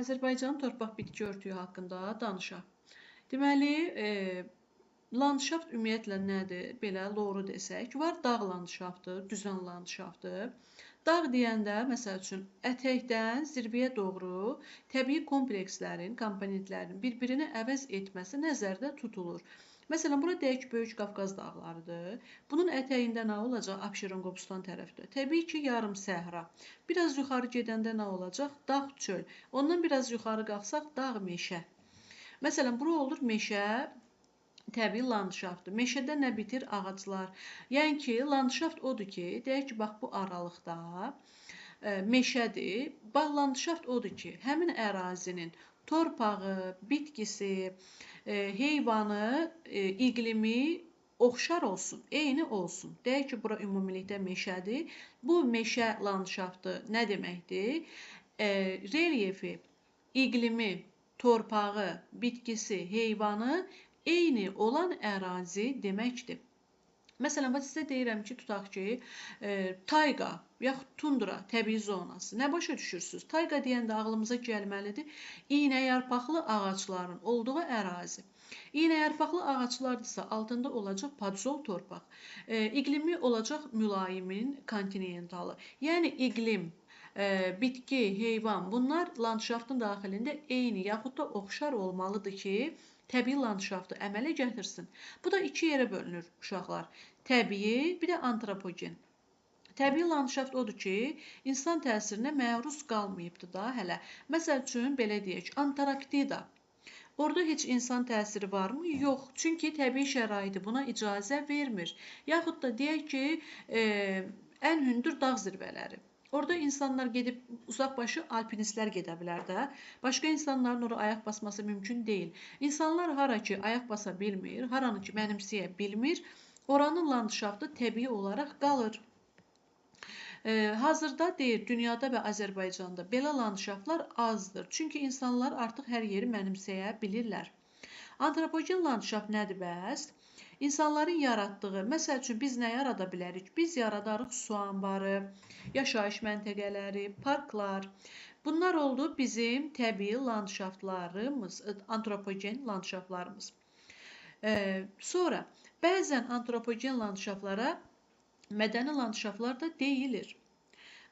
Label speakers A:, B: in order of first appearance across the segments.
A: Azərbaycanın torpaq bitki örtüyü haqqında danışaq. Deməli, landşaft ümumiyyətlə nədir? Belə loğru desək, var dağ landşaftı, düzən landşaftı. Dağ deyəndə, məsəl üçün, ətəkdən zirvəyə doğru təbii komplekslərin, komponentlərin bir-birini əvəz etməsi nəzərdə tutulur. Məsələn, bura deyək ki, Böyük Qafqaz dağlarıdır. Bunun ətəyində nə olacaq? Abşeron Qobustan tərəfdə. Təbii ki, yarım səhra. Biraz yuxarı gedəndə nə olacaq? Dağ çöl. Ondan biraz yuxarı qalxsaq, dağ meşə. Məsələn, bura olur meşə, təbii landşaftdır. Meşədə nə bitir? Ağaclar. Yəni ki, landşaft odur ki, deyək ki, bax bu aralıqda meşədir. Bax, landşaft odur ki, həmin ərazinin torpağı, bitkisi, heyvanı, iqlimi oxşar olsun, eyni olsun. Deyək ki, bura ümumilikdə meşədir. Bu meşə landşaftı nə deməkdir? Relyefi, iqlimi, torpağı, bitkisi, heyvanı eyni olan ərazi deməkdir. Məsələn, bax sizə deyirəm ki, tutaq ki, tayqa yaxud tundra təbii zonası. Nə başa düşürsünüz? Tayqa deyəndə ağlımıza gəlməlidir iynəyarpaqlı ağacların olduğu ərazi. İynəyarpaqlı ağaclardırsa altında olacaq podzol torpaq. İqlimi olacaq mülayimin kontinentalı. Yəni iqlim, bitki, heyvan bunlar landşaftın daxilində eyni yaxud da oxşar olmalıdır ki, təbii landşaftı əmələ gətirsin. Bu da iki yerə bölünür uşaqlar. Təbii, bir də antropogen. Təbii landşaft odur ki, insan təsirinə məruz qalmayıbdır da hələ. Məsəl üçün, belə deyək, Antarktida. Orada heç insan təsiri varmı? Yox. Çünki təbii şəraiti buna icazə vermir. Yaxud da deyək ki, ən hündür dağ zirvələri. Orada insanlar gedib, uzaqbaşı alpinistlər gedə bilər də. Başqa insanların ora ayaq basması mümkün deyil. İnsanlar hara ki ayaq basa bilmir, haranı ki mənimsəyə bilmir, oranın landşaftı təbii olaraq qalır. Hazırda deyir, dünyada və Azərbaycanda belə landşaftlar azdır. Çünki insanlar artıq hər yeri mənimsəyə bilirlər. Antropogen landşaft nədir bəs? İnsanların yaratdığı, məsəl üçün biz nə yarada bilərik? Biz yaradarıq su anbarı, yaşayış məntəqələri, parklar. Bunlar oldu bizim təbii landşaftlarımız, antropogen landşaftlarımız. Sonra, bəzən antropogen landşaftlara mədəni landşaftlar da deyilir.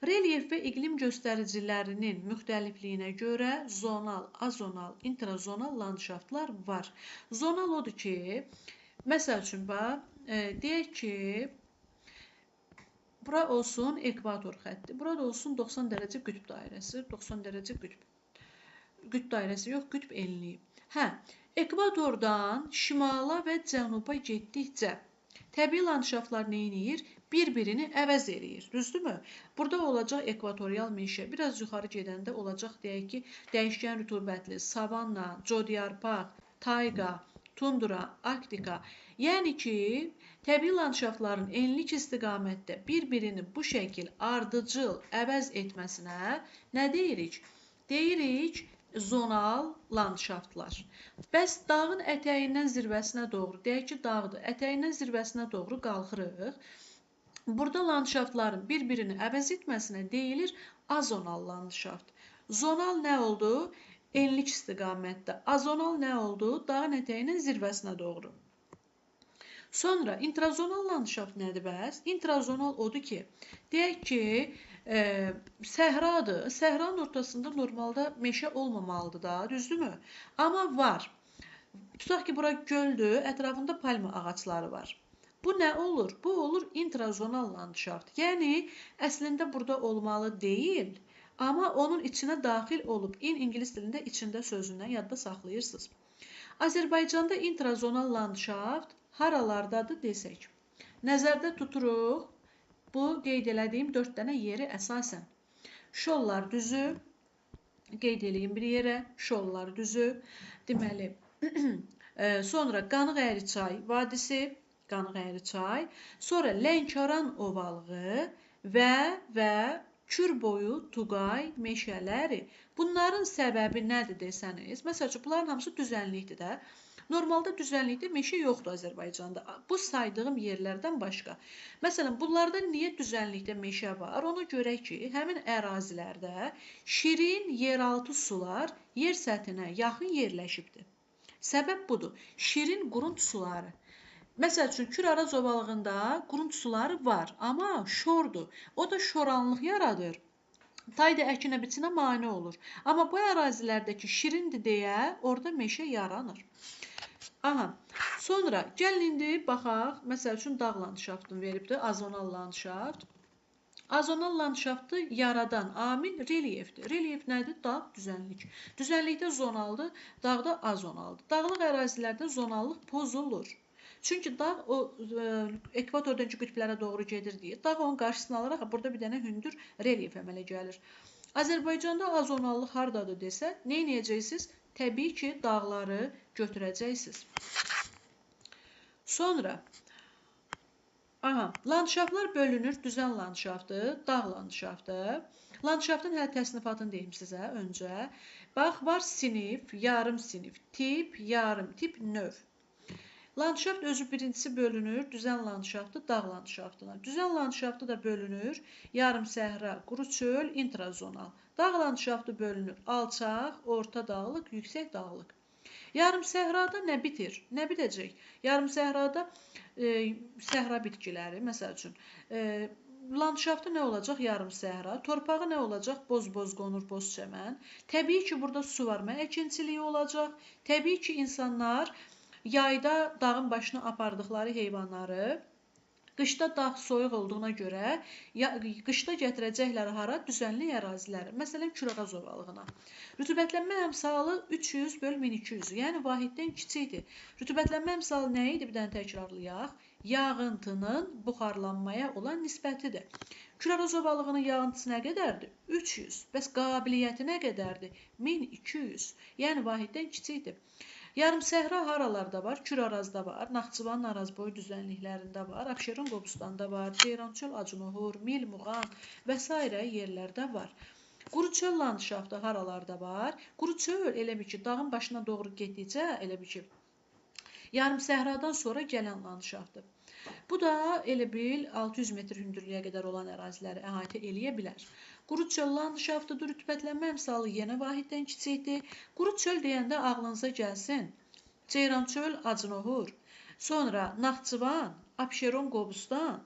A: Relyef və iqlim göstəricilərinin müxtəlifliyinə görə zonal, azonal, intrazonal landşaftlar var. Zonal odur ki, məsəl üçün, bax, deyək ki, bura olsun ekvator xətti, burada olsun 90 dərəcə qütb dairəsi, 90 dərəcə qütb. Qütb dairəsi yox, qütb enliyi. Hə, ekvatordan şimala və cənuba getdikcə təbii landşaftlar nə edir? Bir-birini əvəz eləyir, düzdürmü? Burada olacaq ekvatorial meşə, biraz yuxarı gedəndə olacaq, deyək ki, dəyişkən rütubətli, savanna, codyarpaq, tayqa, tundra, Arktika. Yəni ki, təbii landşaftların enlik istiqamətdə bir-birini bu şəkil ardıcıl əvəz etməsinə nə deyirik? Deyirik zonal landşaftlar. Bəs dağın ətəyindən zirvəsinə doğru, deyək ki, dağdır, ətəyindən zirvəsinə doğru qalxırıq. Burada landşaftların bir-birini əvəz etməsinə deyilir azonal landşaft. Zonal nə oldu? Enlik istiqamətdə. Azonal nə oldu? Dağın ətəyinin zirvəsinə doğru. Sonra intrazonal landşaft nədir bəs? İntrazonal odur ki, deyək ki, səhradır. Səhranın ortasında normalda meşə olmamalıdır da, düzdürmü? Amma var. Tutaq ki, bura göldür, ətrafında palma ağacları var. Bu nə olur? Bu olur intrazonal landşaft. Yəni, əslində burada olmalı deyil. Amma onun içinə daxil olub, in ingilis dilində içində sözündən yadda saxlayırsınız. Azərbaycanda intrazonal landşaft haralardadır desək. Nəzərdə tuturuq bu qeyd elədiyim 4 dənə yeri əsasən. Şollar düzü, qeyd eləyim bir yerə, Şollar düzü. Deməli, sonra Qanıq Əyriçay vadisi, Qanıq Əyriçay, sonra Lənkəran ovalığı və Kür boyu Tuqay meşələri. Bunların səbəbi nədir desəniz, məsəl üçün, bunların hamısı düzənlikdir də. Normalda düzənlikdə meşə yoxdur Azərbaycanda. Bu saydığım yerlərdən başqa. Məsələn, bunlarda niyə düzənlikdə meşə var? Ona görə ki, həmin ərazilərdə şirin yeraltı sular yer səthinə yaxın yerləşibdir. Səbəb budur. Şirin qurunt suları. Məsəl üçün, Kür-Araz ovalığında qurunt suları var, amma şordur. O da şoranlıq yaradır. Tayda əkinə biçinə mane olur. Amma bu ərazilərdəki şirindir deyə orada meşə yaranır. Aha, sonra gəlin indi baxaq, məsəl üçün dağ landşaftını veribdir, azonal landşaft. Azonal landşaftı yaradan amil relyefdir. Relyef nədir? Dağ, düzənlik. Düzənlikdə zonaldır, dağda azonaldır. Dağlıq ərazilərdə zonallıq pozulur. Çünki dağ o ekvatordan qütblərə doğru gedir deyə, dağ onun qarşısını alaraq burada bir dənə hündür relyef əmələ gəlir. Azərbaycanda azonallıq hardadır desə, nə edəcəksiniz? Təbii ki, dağları götürəcəksiniz. Sonra, aha, landşaftlar bölünür. Düzən landşaftı, dağ landşaftı. Landşaftın hələ təsnifatını deyim sizə öncə. Bax, var sinif, yarım sinif, tip, yarım tip, növ. Landşaft özü birincisi bölünür düzən landşaftı, dağ landşaftına. Düzən landşaftı da bölünür yarım səhra, quru çöl, intrazonal. Dağ landşaftı bölünür alçaq, orta dağlıq, yüksək dağlıq. Yarım səhrada nə bitir? Nə bitəcək? Yarım səhrada səhra bitkiləri, məsəl üçün, landşaftı nə olacaq? Yarım səhra. Torpağı nə olacaq? Boz-boz qonur, boz çəmən. Təbii ki, burada suvarma əkinçiliyi olacaq. Təbii ki, insanlar yayda dağın başına apardıqları heyvanları qışda dağ soyuq olduğuna görə qışda gətirəcəkləri hara? Düzənlik əraziləri. Məsələn, Kür-Araz ovalığına. Rütubətlənmə əmsalı 300/1200, yəni vahiddən kiçikdir. Rütubətlənmə əmsalı nə idi? Bir dənə təkrarlayaq. Yağıntının buxarlanmaya olan nisbətidir. Kür-Araz ovalığının yağıntısı nə qədərdir? 300. Bəs qabiliyyəti nə qədərdir? 1200. Yəni vahiddən kiçikdir. Yarım səhra haralarda var? Kür-Arazda var, Naxçıvanın Arazboyu düzənliklərində var, Abşeron Qobustanda var, Ceyrançöl, Acınohur, Mil, Muğan və s. yerlərdə var. Quru çöl landşaftı haralarda var? Quru çöl elə bil ki, dağın başına doğru getdikcə elə bil ki, yarım səhradan sonra gələn landşaftdır. Bu da elə bil 600 metr hündürlüyə qədər olan əraziləri əhatə eləyə bilər. Quru çöl landşaftıdır, rütubətlənmə əmsalı yenə vahiddən kiçikdir. Quru çöl deyəndə ağlınıza gəlsin Ceyrançöl, Acınohur, sonra Naxçıvan, Abşeron, Qobustan,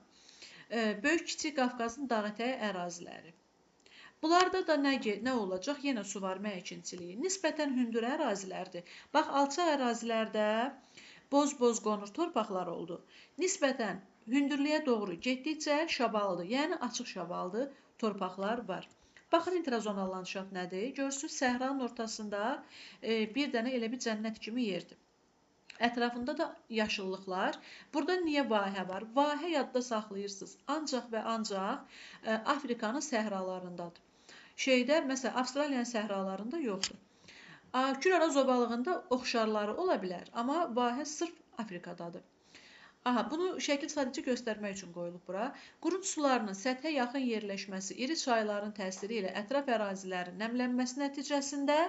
A: Böyük Kiçik Qafqazın dağətəyi əraziləri. Bunlarda da nə olacaq? Yenə suvarma əkinçiliyi. Nisbətən hündür ərazilərdir. Bax, alçaq ərazilərdə boz-boz qonur torpaqlar oldu. Nisbətən hündürlüyə doğru getdikcə şabaldır, yəni açıq şabaldır torpaqlar var. Baxın, intrazonal landşaft nədir? Görürsünüz, səhranın ortasında bir dənə elə bir cənnət kimi yerdir. Ətrafında da yaşıllıqlar. Burada niyə vahə var? Vahə yadda saxlayırsınız. Ancaq və ancaq Afrikanın səhralarındadır. Şeydə, məsələn, Avstraliyanın səhralarında yoxdur. Kür-Araz ovalığında oxşarları ola bilər, amma vahə sırf Afrikadadır. Aha, bunu şəkil sadəcə göstərmək üçün qoyulub bura. Qurunt sularının səthə yaxın yerləşməsi, iri çayların təsiri ilə ətraf ərazilərin nəmlənməsi nəticəsində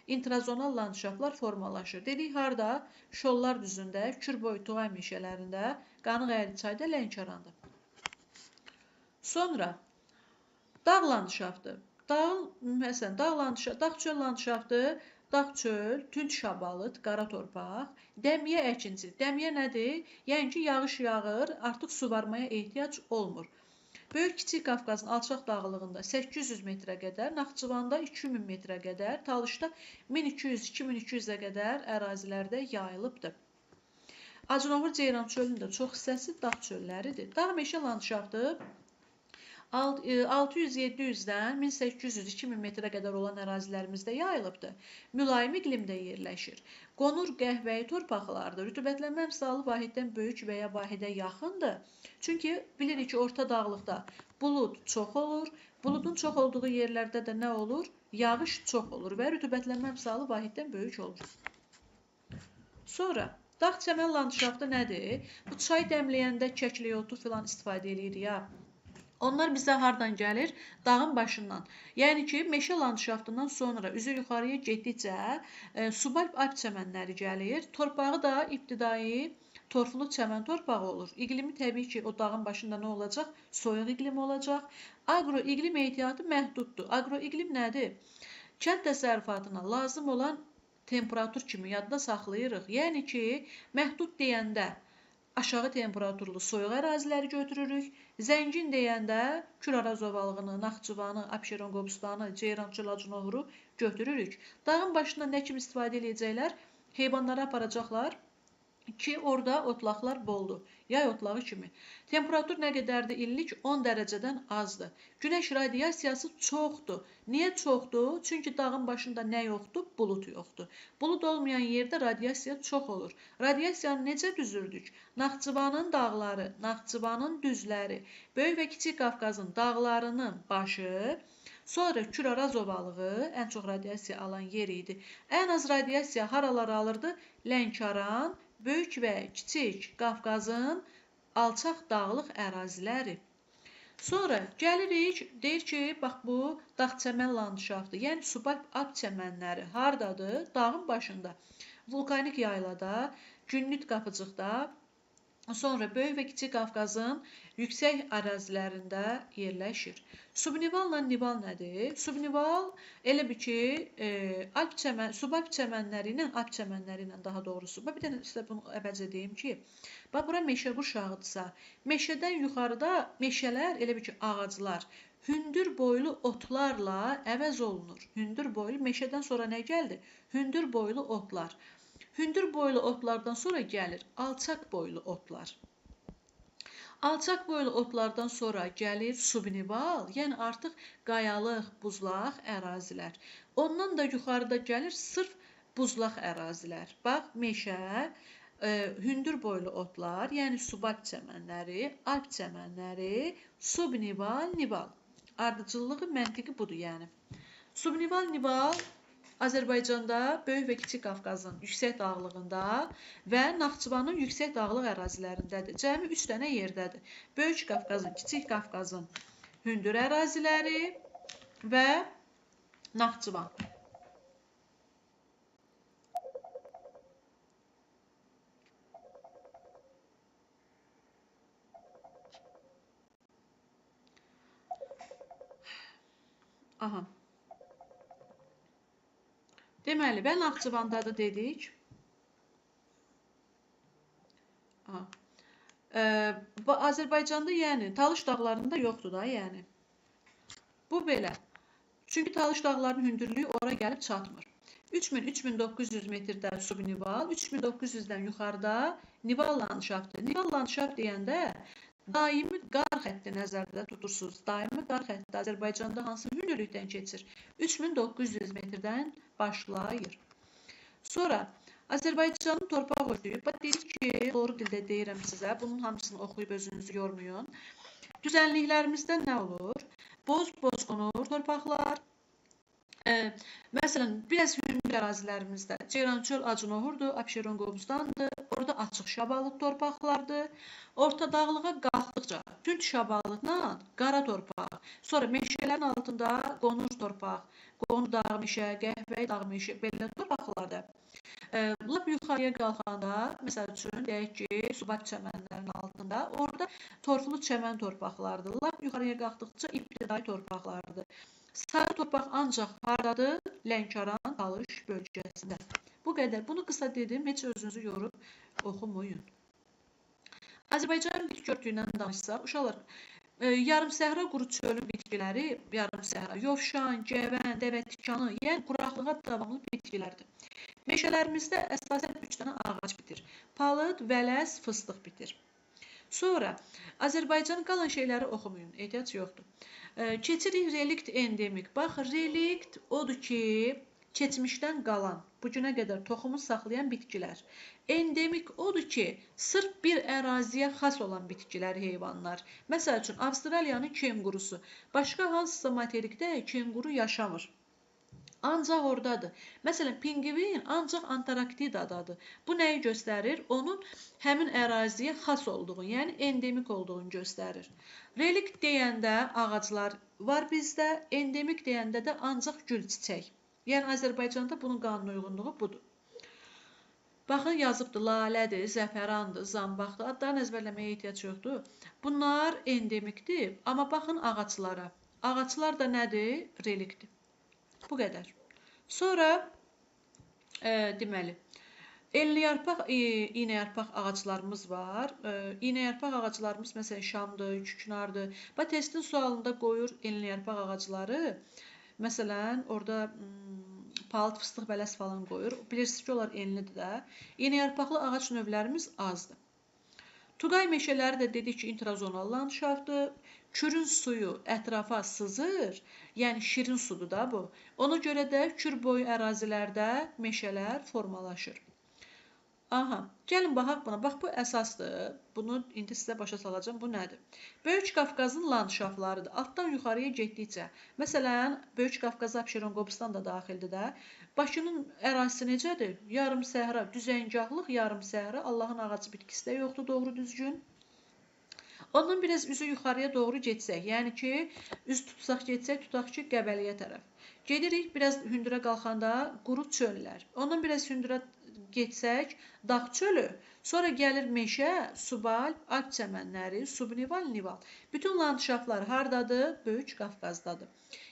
A: intrazonal landşaftlar formalaşır. Dedik, harda? Şollar düzündə, Kürboyu Tuğay meşələrində, Qanıq çayda, Lənkəranda. Sonra dağ landşaftı. Məsələn, dağ çöl landşaftı, dağ çöl, tünd şabalıd, qara torpaq, dəmiyə əkinçilik. Dəmiyə nədir? Yəni ki, yağış yağır, artıq suvarmaya ehtiyac olmur. Böyük Kiçik Qafqazın alçaq dağlığında 800 metrə qədər, Naxçıvanda 2000 metrə qədər, Talışda 1200-2200-ə qədər ərazilərdə yayılıbdır. Acınohur Ceyran çölünün də çox hissəsi dağ çölləridir. Dağ meşə landşaftı 600-700-dən 1800-2000 metrə qədər olan ərazilərimizdə yayılıbdır. Mülayim iqlimdə yerləşir. Qonur qəhvəyi torpaqlardır. Rütubətlənmə əmsalı vahiddən böyük və ya vahidə yaxındır. Çünki bilirik ki, orta dağlıqda bulud çox olur. Buludun çox olduğu yerlərdə də nə olur? Yağış çox olur və rütubətlənmə əmsalı vahiddən böyük olur. Sonra dağ çəmən landşaftı nədir? Bu çay dəmləyəndə kəklik otu filan istifadə eləyirik ya. Onlar bizə hardan gəlir? Dağın başından. Yəni ki, meşə landşaftından sonra üzü yuxarıya getdikcə subalp alp çəmənləri gəlir. Torpağı da ibtidai torflu çəmən torpağı olur. İqlimi təbii ki, o dağın başında nə olacaq? Soyuq iqlim olacaq. Aqroiqlim ehtiyatı məhduddur. Aqroiqlim nədir? Kənd təsərrüfatına lazım olan temperatur kimi yadda saxlayırıq. Yəni ki, məhdud deyəndə aşağı temperaturlu soyuq əraziləri götürürük. Zəngin deyəndə Kür-Araz ovalığını, Naxçıvanı, Abşeron Qobustanı, Ceyrançöl Acınoğuru götürürük. Dağın başında nə kimi istifadə edəcəklər? Heyvanları aparacaqlar ki, orada otlaqlar boldur. Yay otlağı kimi. Temperatur nə qədərdir illik? 10 dərəcədən azdır. Günəş radiasiyası çoxdur. Niyə çoxdur? Çünki dağın başında nə yoxdur? Bulud yoxdur. Bulud olmayan yerdə radiasiya çox olur. Radiasiyanı necə düzürdük? Naxçıvanın dağları, Naxçıvanın düzləri, Böyük və Kiçik Qafqazın dağlarının başı, sonra Kür-Araz ovalığı ən çox radiasiya alan yer idi. Ən az radiasiya haraları alırdı? Lənkəran, Böyük və Kiçik Qafqazın alçaq dağlıq əraziləri. Sonra gəlirik, deyir ki, bax bu dağ çəmən landşaftı, yəni subalp alp çəmənləri hardadır? Dağın başında, vulkanik yaylada, Günnüt qapıcıqda, sonra Böyük və Kiçik Qafqazın yüksək ərazilərində yerləşir. Subnivalla nival nədir? Subnival elə bir ki, alp çəmən, subalp çəmənləri ilə, alp çəmənləri ilə daha doğrusu. Bax, bir dənə sizə bunu əvvəlcə deyim ki, bax, bura meşə qurşağıdırsa, meşədən yuxarıda meşələr, elə bir ki, ağaclar hündür boylu otlarla əvəz olunur. Hündür boylu meşədən sonra nə gəldi? Hündür boylu otlar. Hündür boylu otlardan sonra gəlir alçaq boylu otlar. Alçaq boylu otlardan sonra gəlir subnival, yəni artıq qayalıq, buzlaq ərazilər. Ondan da yuxarıda gəlir sırf buzlaq ərazilər. Bax, meşə, hündür boylu otlar, yəni subalp çəmənləri, alp çəmənləri, subnival, nival. Ardıcıllığı, məntiqi budur yəni. Subnival, nival Azərbaycanda Böyük və Kiçik Qafqazın yüksək dağlığında və Naxçıvanın yüksək dağlıq ərazilərindədir. Cəmi 3 dənə yerdədir. Böyük Qafqazın, Kiçik Qafqazın hündür əraziləri və Naxçıvan. Aha. Deməli, və Naxçıvandadır dedik. Aha. Azərbaycanda, yəni, Talış dağlarında yoxdur da, yəni. Bu belə. Çünki Talış dağlarının hündürlüyü ora gəlib çatmır. 3000-3900 metrdə subnival, 3900-dən yuxarıda nival landşaftı. Nival landşaft deyəndə daimi qar xətti nəzərdə tutursunuz. Daimi qar xətti Azərbaycanda hansı hündürlükdən keçir? 3900 metrdən başlayır. Sonra Azərbaycanın torpaq örtüyü. Bax, dedik ki, doğru dildə deyirəm sizə. Bunun hamısını oxuyub özünüzü yormayın. Düzənliklərimizdə nə olur? Boz-boz qonur torpaqlar. Məsələn, biraz hündür ərazilərimizdə Ceyrançöl Acınohurdur, Abşeron Qobustandır. Orada açıq şabalıq torpaqlardır. Orta dağlığa qalxdıqca tünd şabalıqla qara torpaq. Sonra meşələrin altında qonur torpaq, qonur dağ meşə, qəhvəyi dağ meşə, belə torpaqlardır. Lap yuxarıya qalxanda, məsəl üçün, deyək ki, subalp çəmənlərin altında, orada torflu çəmən torpaqlardır. Lap yuxarıya qalxdıqca ibtidai torpaqlardır. Sarı torpaq ancaq hardadır? Lənkəran, Talış bölgəsində. Bu qədər. Bunu qısa dedim, heç özünüzü yorub oxumayın. Azərbaycanın bitki örtüyündən danışsaq, uşaqlar, yarımsəhra quru çölün bitkiləri, yarımsəhra, yovşan, cəvən, dəvə tikanı, yəni quraqlığa davamlı bitkilərdir. Meşələrimizdə əsasən 3 dənə ağac bitir. Palıd, vələz, fıstıq bitir. Sonra Azərbaycanın qalan şeyləri oxumayın, ehtiyac yoxdur. Keçirik relikt endemik. Bax, relikt odur ki, keçmişdən qalan, bugünə qədər toxumu saxlayan bitkilər. Endemik odur ki, sırf bir əraziyə xas olan bitkilər, heyvanlar. Məsəl üçün, Avstraliyanın kenqurusu. Başqa hansısa materikdə kenquru yaşamır. Ancaq oradadır. Məsələn, pinqvin ancaq Antarktidadadır. Bu nəyi göstərir? Onun həmin əraziyə xas olduğunu, yəni endemik olduğunu göstərir. Relikt deyəndə ağaclar var bizdə, endemik deyəndə də ancaq gül çiçək. Yəni Azərbaycanda bunun qanunuyğunluğu budur. Baxın, yazıbdır, lalədir, zəfərandır, zambaqdır. Adlarını əzbərləməyə ehtiyac yoxdur. Bunlar endemikdir, amma baxın ağaclara. Ağaclar da nədir? Reliktdir. Bu qədər. Sonra, deməli, enliyarpaq, iynəyarpaq ağaclarımız var. İynəyarpaq ağaclarımız, məsələn, şamdır, küknardır. Bax, testin sualında qoyur enliyarpaq ağacları. Məsələn, orada palıd, fıstıq, bələs falan qoyur. Bilirsiniz ki, onlar enlidir də. İynəyarpaqlı ağac növlərimiz azdır. Tuqay meşələri də dedik ki, intrazonal landşaftdır. Kürün suyu ətrafa sızır, yəni şirin sudur da bu. Ona görə də kür boyu ərazilərdə meşələr formalaşır. Aha, gəlin baxaq buna. Bax, bu əsasdır. Bunu indi sizə başa salacağam. Bu nədir? Böyük Qafqazın landşaftlarıdır. Altdan yuxarıya getdikcə. Məsələn, Böyük Qafqaz Abşeron Qobustan da daxildir də. Bakının ərazisi necədir? Yarım səhra, düzəngahlıq yarım səhra. Allahın ağacı bitkisi də yoxdur doğru düzgün. Ondan biraz üzü yuxarıya doğru getsək, yəni ki, üz tutsaq getsək, tutaq ki, Qəbələyə tərəf. Gedirik, biraz hündürə qalxanda quru çöllər. Ondan biraz hündürə getsək, dağ çölü. Sonra gəlir meşə, subalp, alp çəmənləri, subnival, nival. Bütün landşaftlar hardadır? Böyük Qafqazdadır.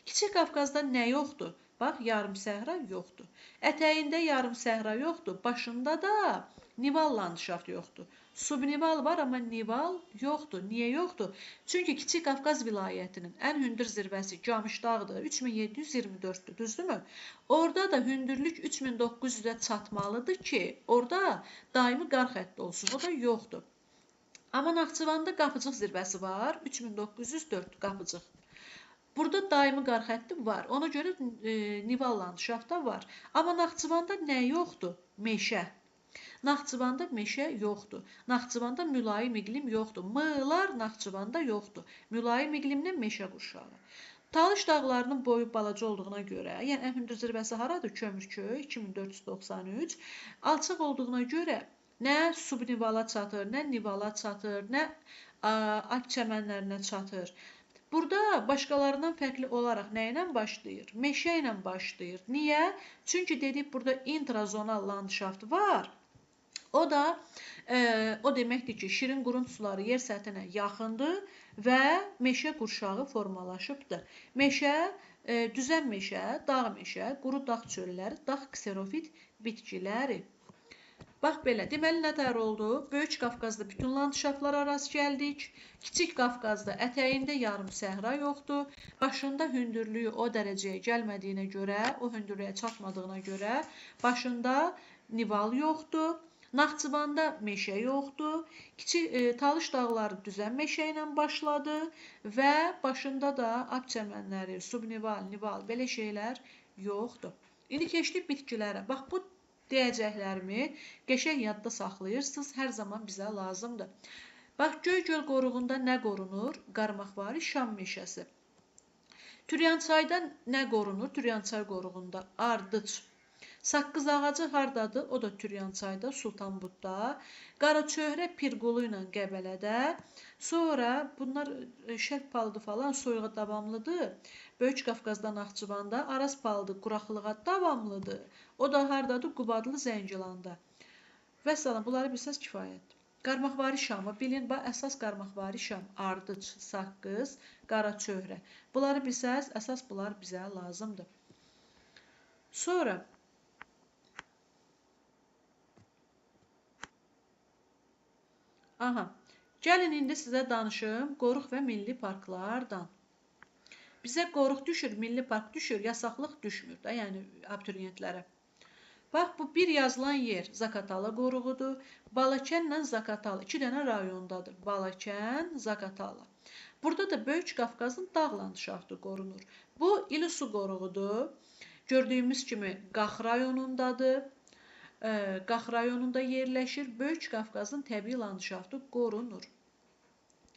A: Kiçik Qafqazda nə yoxdur? Bax, yarım səhra yoxdur. Ətəyində yarım səhra yoxdur, başında da nival landşaft yoxdur. Subnival var, amma nival yoxdur. Niyə yoxdur? Çünki Kiçik Qafqaz vilayətinin ən hündür zirvəsi Camışdağdır, 3724-dür, düzdürmü? Orada da hündürlük 3900-ə çatmalıdır ki, orada daimi qar xətti olsun, o da yoxdur. Amma Naxçıvanda Qapıcıq zirvəsi var, 3904 Qapıcıq. Burada daimi qar xətti var, ona görə nival landşaftda var. Amma Naxçıvanda nə yoxdur? Meşə. Naxçıvanda meşə yoxdur. Naxçıvanda mülayim iqlim yoxdur. Mığlar Naxçıvanda yoxdur. Mülayim iqlimlə meşə qurşağı. Talış dağlarının boyu balaca olduğuna görə, yəni ən hündür zirvəsi haradır? Kömürköy 2493. Alçaq olduğuna görə nə subnivala çatır, nə nivala çatır, nə alp çəmənlərinə çatır. Burada başqalarından fərqli olaraq nə ilə başlayır? Meşə ilə başlayır. Niyə? Çünki dedik, burada intrazonal landşaft var. O da o deməkdir ki, şirin qurun suları yer səthinə yaxındır və meşə qurşağı formalaşıbdır. Meşə, düzən meşə, dağ meşə, quru dağ çölləri, dağ kserofit bitkiləri. Bax belə, deməli nə tər oldu? Böyük Qafqazda bütün landşaftlara rast gəldik. Kiçik Qafqazda ətəyində yarım səhra yoxdur. Başında hündürlüyü o dərəcəyə gəlmədiyinə görə, o hündürlüyə çatmadığına görə başında nival yoxdur. Naxçıvanda meşə yoxdur. Kiçik Talış dağları düzən meşə ilə başladı və başında da alp çəmənləri, subnival, nival belə şeylər yoxdur. İndi keçdik bitkilərə. Bax, bu deyəcəklərimi qəşəng yadda saxlayırsınız, hər zaman bizə lazımdır. Bax, Göygöl qoruğunda nə qorunur? Qarmaqvari şam meşəsi. Türyançayda nə qorunur? Türyançay qoruğunda ardıc. Saqqız ağacı hardadır? O da Türyançayda, Sultanbudda. Qaraçöhrə Pirqulu ilə Qəbələdə. Sonra bunlar şərq palıdı falan soyuğa davamlıdır. Böyük Qafqazda, Naxçıvanda. Araz palıdı quraqlığa davamlıdır. O da hardadır? Qubadlı, Zəngilanda. Vəssalam, bunları bilsəz kifayətdir. Qarmaqvari şamı bilin, bax, əsas qarmaqvari şam, ardıc, saqqız, qaraçöhrə. Bunları bilsəz, əsas bunlar bizə lazımdır. Sonra aha, gəlin indi sizə danışım qoruq və milli parklardan. Bizə qoruq düşür, milli park düşür, yasaqlıq düşmür də, yəni abituriyentlərə. Bax, bu bir yazılan yer Zaqatala qoruğudur. Balakənlə Zaqatala, iki dənə rayondadır. Balakən, Zaqatala. Burada da Böyük Qafqazın dağ landşaftı qorunur. Bu İlisu qoruğudur. Gördüyümüz kimi Qax rayonundadır. Qax rayonunda yerləşir. Böyük Qafqazın təbii landşaftı qorunur.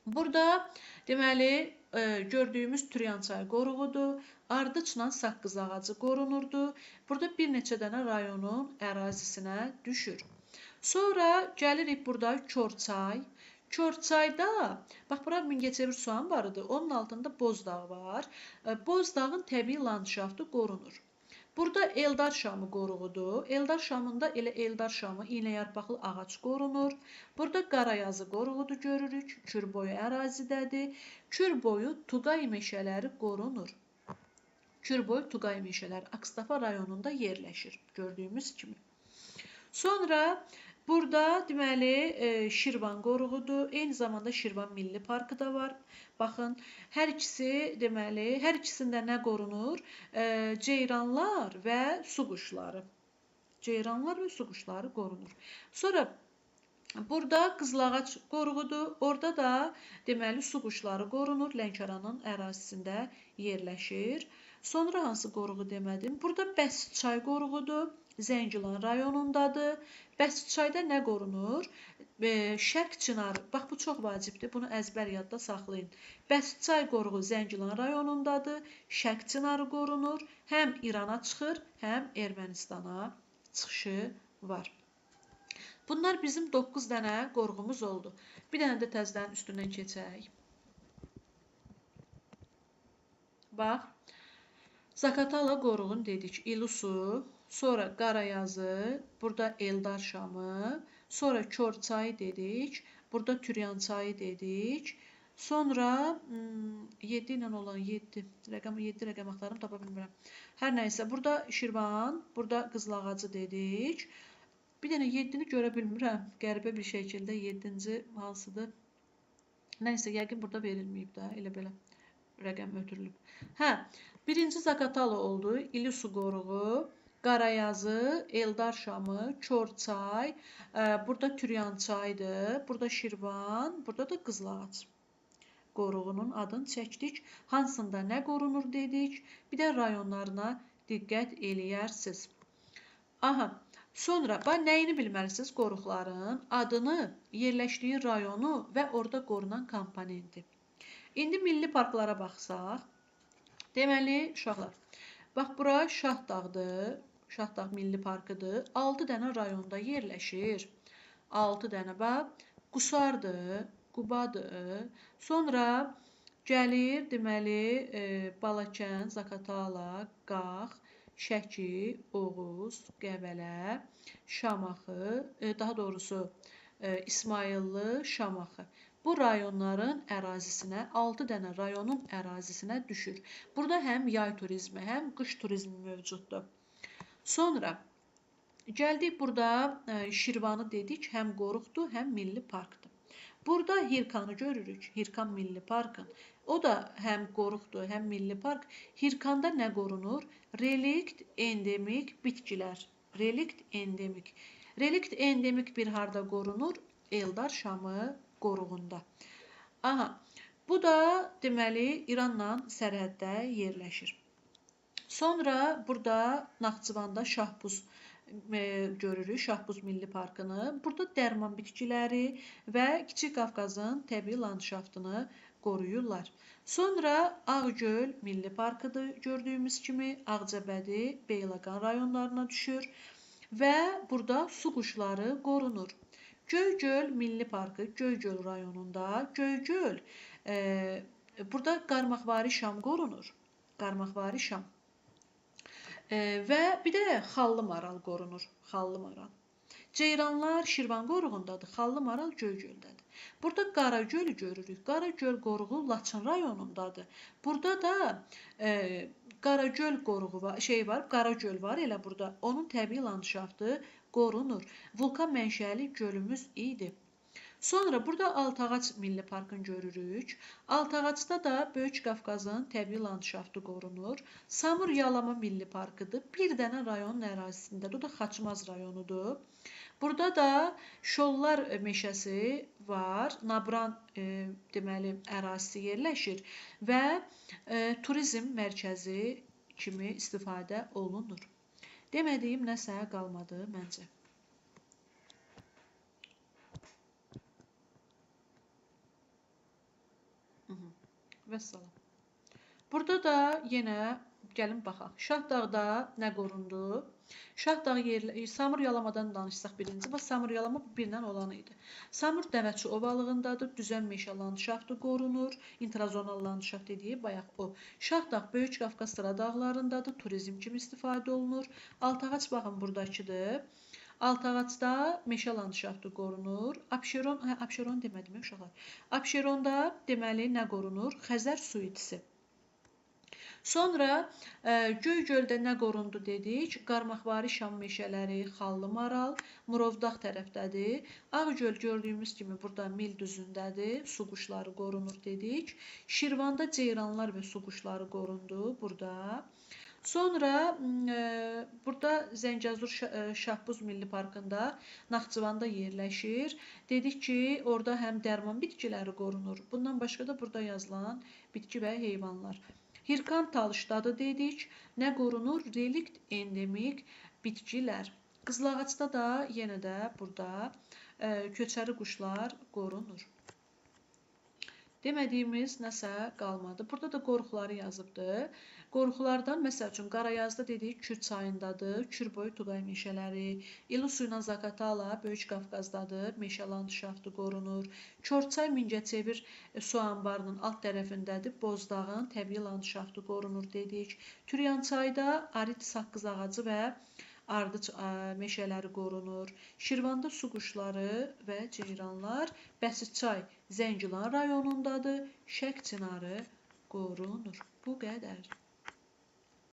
A: Burada deməli gördüyümüz Türyançay qoruğudur. Ardıçla saqqız ağacı qorunurdu. Burada bir neçə dənə rayonun ərazisinə düşür. Sonra gəlirik burada Korçay. Korçayda, bax bura Mingəçevir su anbarıdır. Onun altında Bozdağ var. Bozdağın təbii landşaftı qorunur. Burada Eldar Şamı qoruğudur. Eldar Şamında elə Eldar Şamı iynəyarpaqlı ağac qorunur. Burada Qarayazı qoruğudur görürük. Kürboyu ərazidədir. Kürboyu Tuqay meşələri qorunur. Kürboyu Tuqay meşələri Akstafa rayonunda yerləşir, gördüyümüz kimi. Sonra burada deməli Şirvan qoruğudur. Eyni zamanda Şirvan Milli Parkı da var. Baxın, hər ikisi deməli, hər ikisində nə qorunur? Ceyranlar və su quşları. Ceyranlar və su quşları qorunur. Sonra burada Qızılağac qoruğudur. Orada da deməli su quşları qorunur. Lənkəranın ərazisində yerləşir. Sonra hansı qoruğu demədim? Burada Bəsçay qoruğudur. Zəngilan rayonundadır. Bəsçayda nə qorunur? Şərq çınarı. Bax, bu çox vacibdir. Bunu əzbər yadda saxlayın. Bəsçay qoruğu Zəngilan rayonundadır. Şərq çınarı qorunur. Həm İrana çıxır, həm Ermənistana çıxışı var. Bunlar bizim 9 dənə qoruğumuz oldu. Bir dənə də təzədən üstündən keçək. Bax, Zaqatala qoruğunu dedik. İlusu, sonra Qarayazı, burada Eldar Şamı, sonra Korçayı dedik, burada Türyan çayı dedik. Sonra 7 ilə olan 7 rəqəm, 7 rəqəm axtarım, tapa bilmirəm. Hər nəysə, burada Şirvan, burada Qızılağacı dedik. Bir dənə 7-ni görə bilmirəm. Qəribə bir şəkildə 7-ci hansıdır? Nəysə, yəqin burada verilməyib də, elə belə rəqəm ötürülüb. Hə, birinci Zaqatala oldu, İlisu qoruğu, Qarayazı, Eldar Şamı, Korçay, burada Türyan çayıdır, burada Şirvan, burada da Qızılağac qoruğunun adını çəkdik. Hansında nə qorunur dedik. Bir də rayonlarına diqqət eləyərsiniz. Aha, sonra bax nəyini bilməlisiniz qoruqların? Adını, yerləşdiyi rayonu və orada qorunan komponenti. İndi milli parklara baxsaq, deməli, uşaqlar, bax bura Şahdağdır, Şahdağ Milli Parkıdır. 6 dənə rayonda yerləşir. 6 dənə, bax, Qusardır, Qubadır. Sonra gəlir, deməli, Balakən, Zaqatala, Qax, Şəki, Oğuz, Qəbələ, Şamaxı, daha doğrusu İsmayıllı, Şamaxı. Bu rayonların ərazisinə, 6 dənə rayonun ərazisinə düşür. Burada həm yay turizmi, həm qış turizmi mövcuddur. Sonra gəldik burada Şirvanı dedik, həm qoruqdur, həm milli parkdır. Burada Hirkanı görürük, Hirkan Milli Parkın. O da həm qoruqdur, həm milli park. Hirkanda nə qorunur? Relikt endemik bitkilər. Relikt endemik. Relikt endemik bir harda qorunur? Eldar Şamı qoruğunda. Aha, bu da deməli İranla sərhəddə yerləşir. Sonra burada Naxçıvanda Şahbuz görürük, Şahbuz Milli Parkını. Burada dərman bitkiləri və Kiçik Qafqazın təbii landşaftını qoruyurlar. Sonra Ağgöl Milli Parkıdır gördüyümüz kimi, Ağcabədi, Beyləqan rayonlarına düşür və burada su quşları qorunur. Göygöl Milli Parkı Göygöl rayonunda. Göygöl, burada qarmaqvari şam qorunur. Qarmaqvari şam. Və bir də xallı maral qorunur. Xallı maral. Ceyranlar Şirvan qoruğundadır. Xallı maral Göygöldədir. Burada Qaragölü görürük. Qaragöl qoruğu Laçın rayonundadır. Burada da Qaragöl qoruğu var, şey var, Qaragöl var elə burada. Onun təbii landşaftı qorunur. Vulkan mənşəli gölümüz idi. Sonra burada Altağac Milli Parkını görürük. Altağacda da Böyük Qafqazın təbii landşaftı qorunur. Samur Yalama Milli Parkıdır. Bir dənə rayonun ərazisindədir. O da Xaçmaz rayonudur. Burada da Şollar meşəsi var. Nabran deməli ərazisi yerləşir və turizm mərkəzi kimi istifadə olunur. Demədiyim nəsə qalmadı məncə. Vəssalam. Burada da yenə Gəlin baxaq. Şahdağda nə qorundu? Şahdağ yerli Samur yalamadan danışsaq birinci. Bax, Samur yalama birlə olan idi. Samur Dəvəçi ovalığındadır. Düzən meşə landşaftı qorunur. İntrazonal landşaft dediyi bayaq o. Şahdağ Böyük Qafqaz sıra dağlarındadır. Turizm kimi istifadə olunur. Altağac baxın buradakıdır. Altağacda meşə landşaftı qorunur. Abşeron, hə, Abşeron demədim uşaqlar. Abşeronda deməli nə qorunur? Xəzər su itisi. Sonra Göygöldə nə qorundu dedik? Qarmaqvari şam meşələri, Xallı Maral, Murovdağ tərəfdədir. Ağgöl gördüyümüz kimi burada Mil düzündədir. Su quşları qorunur dedik. Şirvanda ceyranlar və su quşları qorundu burada. Sonra burada Zəngəzur Şahbuz Milli Parkında Naxçıvanda yerləşir. Dedik ki, orada həm dərman bitkiləri qorunur. Bundan başqa da burada yazılan bitki və heyvanlar. Hirkan Talışdadır dedik. Nə qorunur? Relikt endemik bitkilər. Qızılağacda da yenə də burada köçəri quşlar qorunur. Demədiyimiz nəsə qalmadı. Burada da qoruqları yazıbdı. Qoruqlardan məsəl üçün Qarayazda dedik Kür çayındadır, Kürboyu Tuqay meşələri, İlusu ilə Zaqatala Böyük Qafqazdadır, meşə landşaftı qorunur. Korçay Mingəçevir su anbarının alt tərəfindədir, Bozdağın təbii landşaftı qorunur dedik. Türyançayda arid saqqız ağacı və ardıc meşələri qorunur. Şirvanda su quşları və ceyranlar, Bəsirçay Zəngilan rayonundadır, Şək çinarı qorunur. Bu qədər.